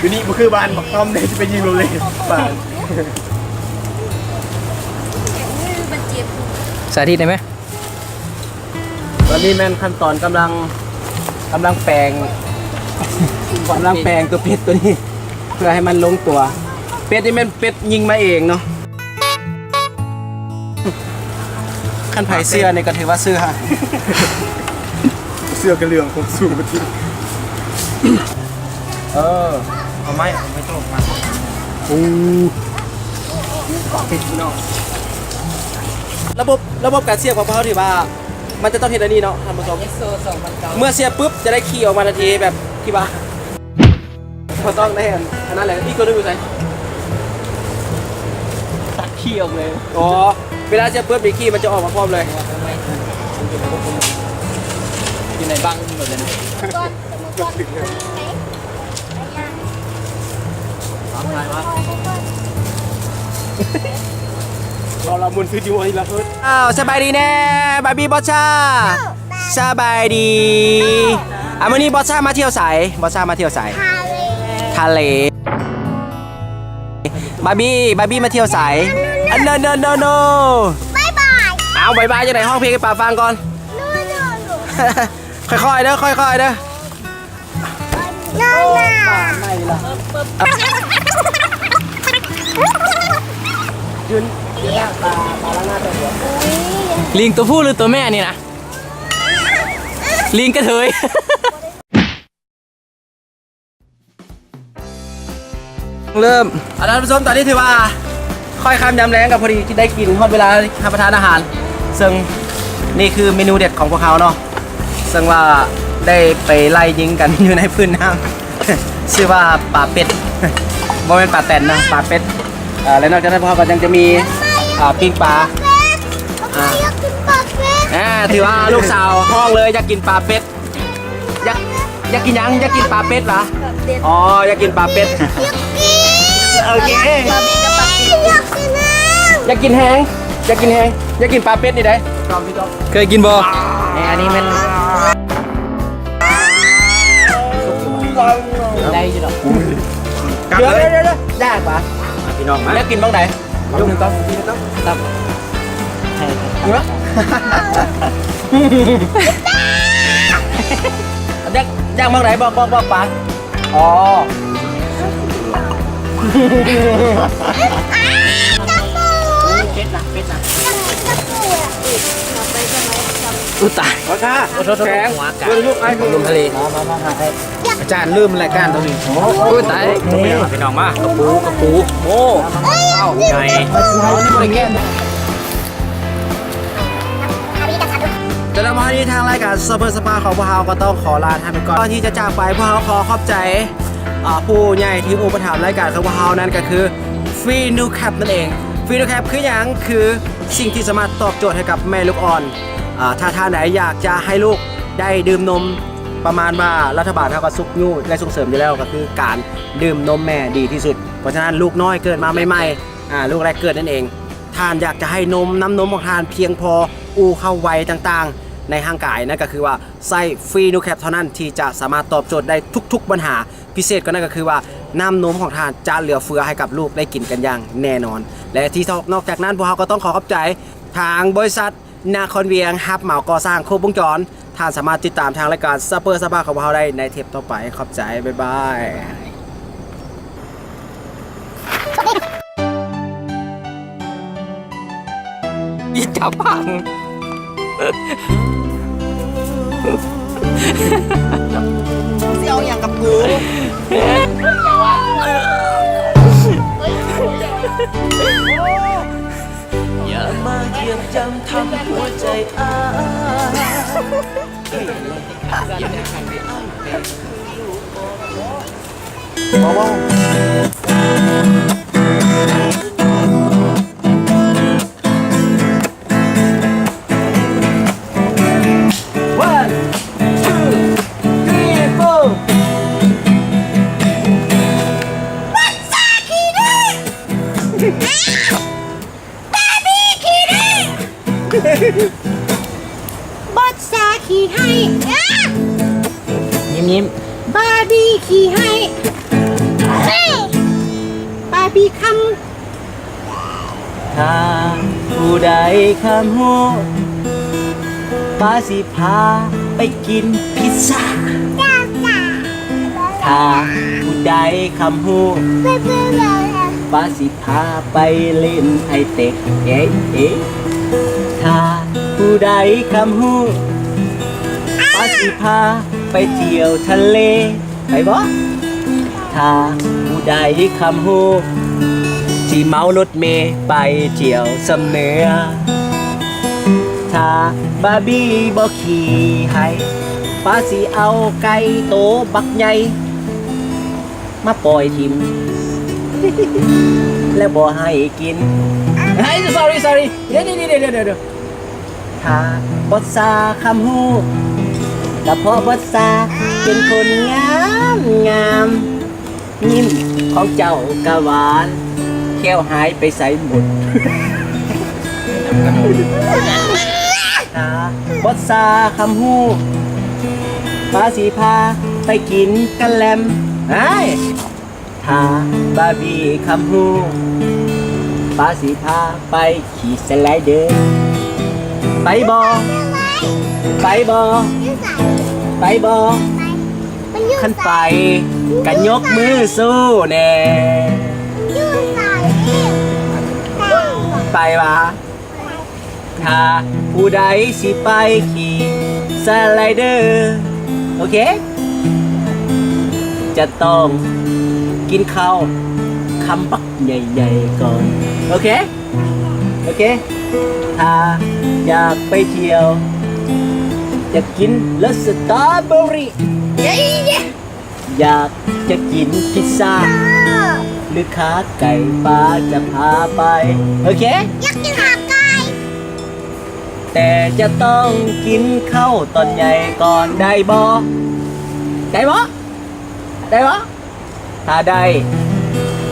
ຢູ່ນີ້ບໍ່ຄືບ້ານບັກຕ້ອມເດ້ ຊິໄປຍິງໂລເລບ້ານ. ສາທິດໄດ້ໄໝ? ຕອນນີ້ແມ່ນຂັ້ນຕອນກຳລັງ ກຳລັງແປງ ກຳລັງແປງຕົວເປັດຕົວນີ້ ເພື່ອໃຫ້ມັນລົງຕົວ. ເປັດນີ້ແມ່ນເປັດຍິງມາເອງເນາະ. ຄັນໃຜເຊື່ອນີ້ກໍຖືວ່າເຊື່ອ ເຊື່ອກໍເລື່ອງຂອງສູງ. ເອີ ເອົາໄມ້ ເອົາໄມ້ໂຕມາ. ໂອ້ ລະບົບ ລະບົບການສຽບຂອງພວກເຮົາຖືວ່າ ມັນຈະຕ້ອງເຮັດອັນນີ້ເນາະທ່ານຜູ້ຊົມ. ເມື່ອສຽບປຶບ ຈະໄດ້ຂີ້ອອກມາທັນທີ ແບບທີ່ວ່າ ບໍ່ຕ້ອງໄດ້ອັນ ອັນນັ້ນແຫຼະ. ອີກຕົວໜຶ່ງຢູ່ໃສ? ຕັດຂີ້ອອກເລີຍ. ອໍ ເວລາສຽບປຶບນີ້ ຂີ້ມັນຈະອອກມາພ້ອມເລີຍ. ຢູ່ໃນບັ້ງໝົດເລີຍນະ. ເອົາລະ ມ່ວນຊື່ຢູ່ອັນນີ້ລະເຮີ້ຍ. ອ້າວ ສະບາຍດີແນ່ ບາບີ ບອດຊາ. ສະບາຍດີ. ອ່າ ມື້ນີ້ບອດຊາມາທ່ຽວໃສ? ບອດຊາມາທ່ຽວໃສ? ທະເລ. ທະເລ. ບາບີ ບາບີມາທ່ຽວໃສ? ອັນ ໂນ ໂນ ໂນ ໂນ. ບາຍບາຍ. ອ້າວ ບາຍບາຍຈັ່ງໃດ? ຮ້ອງເພງໃຫ້ປາຟັງກ່ອນ. ໂນ ໂນ ໂນ. ຄ່ອຍໆເດີ ຄ່ອຍໆເດີ. ລິງຕົວຜູ້ຫຼືຕົວແມ່ນີ້ນະ? ລິງກະເທີຍ. ເລີ່ມ. ອາ ທ່ານຜູ້ຊົມ ຕອນນີ້ຖືວ່າຄ່ອຍຄ່ຳຍາມແລງ ກໍພໍດີທີ່ໄດ້ກິນ ຮອດເວລາຮັບປະທານອາຫານ ເຊິ່ງນີ້ຄືເມນູເດັດຂອງພວກເຮົາເນາະ ເຊິ່ງວ່າໄດ້ໄປໄລ່ຍິງກັນຢູ່ໃນພື້ນນ້ຳ ຊື່ວ່າປາເປັດ ບໍ່ແມ່ນປາແຕນນະ ປາເປັດ. ເອີ ແລະນອກຈາກນັ້ນພວກເຮົາກໍຍັງຈະມີ ອ່າ ປີ້ງປາ ອ່າ ຢາກກິນປາເປັດ. ອ່າ ຖືວ່າລູກສາວຮ້ອງເລີຍ ຢາກກິນປາເປັດ. ຢາກ ຢາກກິນຫຍັງ? ຢາກກິນປາເປັດຫວາ? ປາເປັດ. ອໍ ຢາກກິນປາເປັດ. ຢາກກິນ. ໂອເຄ. ຢາກກິນແຮງ. ຢາກກິນແຮງ. ຢາກກິນແຮງ. ຢາກກິນປາເປັດນີ້ໃດ. ເຄີຍກິນບໍ່? ແນ່ ອັນນີ້ແມ່ນ ໄດ້ຢູ່ດອກ. ເດີ ເດີ ເດີ ຢາກຫວາ? ພີ່ນ້ອງມາ ຢາກກິນໝ່ອງໃດ? ເອົາໜຶ່ງກ່ອນ ກິນກ່ອນ ຕັບ ໃຫ້ ເອີ ຢາກ ຢາກໝ່ອງໃດ ບອກ ບອກ ບອກປາ. ອໍ ເປັດນະ ເປັດນະ. ອຸຍ ຕາຍ ຂໍທາ ໂອ້ໂຫ ແຂງ ເບິ່ງລູກໄອ້ ລົມທະເລ ມາ ມາ ມາຫາໄອ້ ອາຈານລືມລາຍການຕົວນີ້. ໂອ້ຍ ຕາຍ ພີ່ນ້ອງມາ ກະປູ ກະປູ ໂອ້ ໃຫຍ່ ເອົານີ້ບໍ່ໄດ້ແກະ. ຈະນຳມາໃຫ້ທາງລາຍການຊາວເປີສະພາຂອງພວກເຮົາກໍຕ້ອງຂໍລາທ່ານໄປກ່ອນ. ກ່ອນທີ່ຈະຈາກໄປ ພວກເຮົາຂໍຂອບໃຈ ອ່າ ຜູ້ໃຫຍ່ທີ່ອຸປະຖຳລາຍການຂອງພວກເຮົາ ນັ້ນກໍຄື ຟຣີນູແຄັບ ນັ້ນເອງ. ຟຣີນູແຄັບຄືຫຍັງ? ຄືສິ່ງທີ່ສາມາດຕອບໂຈດໃຫ້ກັບແມ່ລູກອ່ອນ. ອ່າ ຖ້າທ່ານໃດຢາກຈະໃຫ້ລູກໄດ້ດື່ມນົມ ປະມານວ່າລັດຖະບານເຮົາກໍຊຸກຍູ້ ແລະ ສົ່ງເສີມຢູ່ແລ້ວ ກໍຄືການດື່ມນົມແມ່ດີທີ່ສຸດ. ເພາະສະນັ້ນ ລູກນ້ອຍເກີດມາໃໝ່ໆ ອ່າ ລູກແລກເກີດນັ້ນເອງ ທ່ານຢາກຈະໃຫ້ນົມ ນ້ຳນົມຂອງທ່ານພຽງພໍ ອູ່ເຂົ້າໄວຕ່າງໆໃນຮ່າງກາຍ ນັ້ນກໍຄືວ່າໃຊ້ຟຣີນູແຄັບເທົ່ານັ້ນ ທີ່ຈະສາມາດຕອບໂຈດໄດ້ທຸກໆບັນຫາ. ພິເສດກວ່ານັ້ນກໍຄືວ່າ ນ້ຳນົມຂອງທ່ານຈະເຫຼືອເຟືອໃຫ້ກັບລູກໄດ້ກິນກັນຢ່າງແນ່ນອນ. ແລະ ທີ່ນອກຈາກນັ້ນ ພວກເຮົາກໍຕ້ອງຂໍຂອບໃຈທາງບໍລິສັດ ນະຄອນວຽງ ຮັບເໝົາກໍ່ສ້າງຄົບວົງຈອນ. ທ່ານສາມາດຕິດຕາມທາງລາຍການຊາວເປີສະພາຂອງພວກເຮົາໄດ້ໃນເທບຕໍ່ໄປ. ຂອບໃຈ ບາຍບາຍ. ອີຕາພັງ ຊິເອົາຫຍັງກັບກູ? ຢ່າມາຢ້ຽມຢາມທຳຫົວໃຈອ້າຍ One, two, three, four. ບັດຊາຂີ້ດື້ ບາບີຂີ້ດື້ ບັດຊາຂີ້ໄຫ້ ຍິ້ມໆ ບາບີຂີ້ໄຫ້. ປາບີຄຳ ຖ້າຜູ້ໃດຄຳຮູ້ ປ້າຊິພາໄປກິນພິຊຊາ. ຖ້າຜູ້ໃດຄຳຮູ້ ປ້າຊິພາໄປຫຼິ້ນໄອເຕັກ. ເອີ ເອີ ຖ້າຜູ້ໃດຄຳຮູ້ ປ້າຊິພາໄປທ່ຽວທະເລ. ໄປບໍ່? ຖ້າຜູ້ໃດຄຳຮູ້ ຊິເມົາລົດເມໄປທ່ຽວຊຳເໜືອ. ຖ້າບາບີບໍ່ຂີ້ໄຫ້ ປ້າຊິເອົາໄກ່ໂຕບັກໃຫຍ່ມາປ່ອຍຖິ້ມ ແລ້ວບໍ່ໃຫ້ກິນ. ເຮີ້ຍ sorry sorry ດຽວໆໆ ຖ້າບົດຊາຄຳຮູ້ ກະເພາະບົດຊາເປັນຄົນງາມງາມ ຍິ້ມຂອງເຈົ້າກະຫວານ ແຂ້ວຫາຍໄປໃສໝົດ? ຖ້າບົດຊາຄຳຮູ້ ປ້າຊິພາໄປກິນກະແລັມ. ອ້າຍ ຖ້າບາບີຄຳຮູ້ ປ້າຊິພາໄປຂີ່ສະໄລເດີ. ໄປບໍ່? ໄປບໍ່? ໄປບໍ່? ຄັນໄປ ກະຍົກມືສູ້ແດ່. ໄປຫວາ? ຖ້າຜູ້ໃດຊິໄປຂີ່ສະໄລເດີ ໂອເຄ ຈະຕ້ອງກິນເຂົ້າຄຳບັກໃຫຍ່ໆກ່ອນ. ໂອເຄ ໂອເຄ ຖ້າຢາກໄປທ່ຽວ ຢາກກິນລົດສະຕໍເບີຣີ ເຢ້ ຢາກຈະກິນພິຊຊາ ຫຼື ຂາໄກ່ ປ້າຈະພາໄປ. ໂອເຄ ຢາກກິນຂາໄກ່ ແຕ່ຈະຕ້ອງກິນເຂົ້າຕອນໃຫຍ່ກ່ອນ ໄດ້ບໍ່? ໄດ້ບໍ່? ໄດ້ບໍ່? ຖ້າໄດ້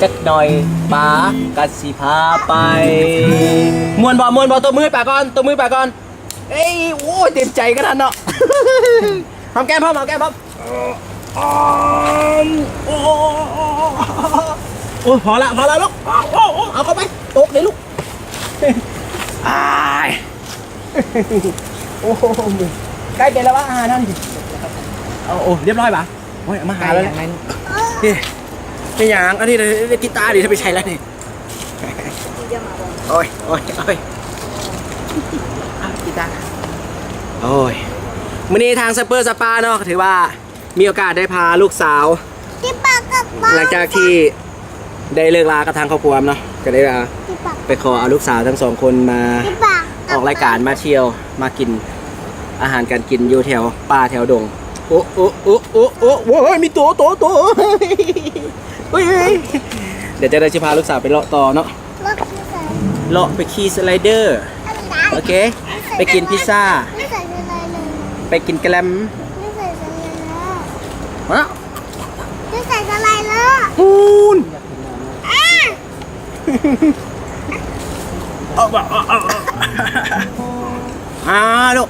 ຈັກໜ່ອຍ ປ້າກະຊິພາໄປ. ມ່ວນບໍ່? ມ່ວນບໍ່? ຕົບມືໃຫ້ປ້າກ່ອນ ຕົບມືໃຫ້ປ້າກ່ອນ. ເອີຍ ໂອ້ຍ ເຕັມໃຈຂະໜາດເນາະ. ຫອມແກ້ມພ້ອມ ຫອມແກ້ມພ້ອມ. ໂອ້ ໂອ້ຍ ພໍລະ ພໍລະລູກ. ໂອ້ ເອົາເຂົ້າໄປ ຕົກເດ້ລູກ. ອ້າຍ ໂອ້ ໃກ້ເປັນແລ້ວວະ ອາຫານເຮົານີ້. ໂອ້ ໂອ້ ຮຽບຮ້ອຍບາດ. ໂອ້ຍ ເອົາມາຫາແລ້ວ. ເປັນຫຍັງ? ອັນນີ້ເດ້ ເດ້ ກິຕານີ້ໄປໃສແລ້ວນີ້? ໂອ້ຍ ໂອ້ຍ ໂອ້ຍ ກິຕາ. ໂອ້ຍ ມື້ນີ້ທາງສະເປີສະປາເນາະ ຖືວ່າມີໂອກາດໄດ້ພາລູກສາວ ຫຼັງຈາກທີ່ໄດ້ເລີກລາກັບທາງຄອບຄົວເນາະ ກໍໄດ້ວ່າໄປຂໍເອົາລູກສາວທັງສອງຄົນມາອອກລາຍການ ມາທ່ຽວ ມາກິນອາຫານການກິນຢູ່ແຖວປ່າແຖວດົງ. ໂອ້ ໂອ້ ໂອ້ ໂອ້ ໂອ້ ໂອ້ຍ ມີໂຕ ໂຕ ໂຕ. ເຮີ້ຍ ດຽວຈະໄດ້ຊິພາລູກສາວໄປເລາະຕໍ່ເນາະ ເລາະໄປຂີ່ສະໄລເດີ. ໂອເຄ ໄປກິນພິຊຊາ ໄປກິນກະແລັມ. ປູນ ອາ ລູກ.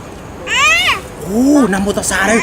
ໂອ້ ນຳໂມຕັດສະເດ້.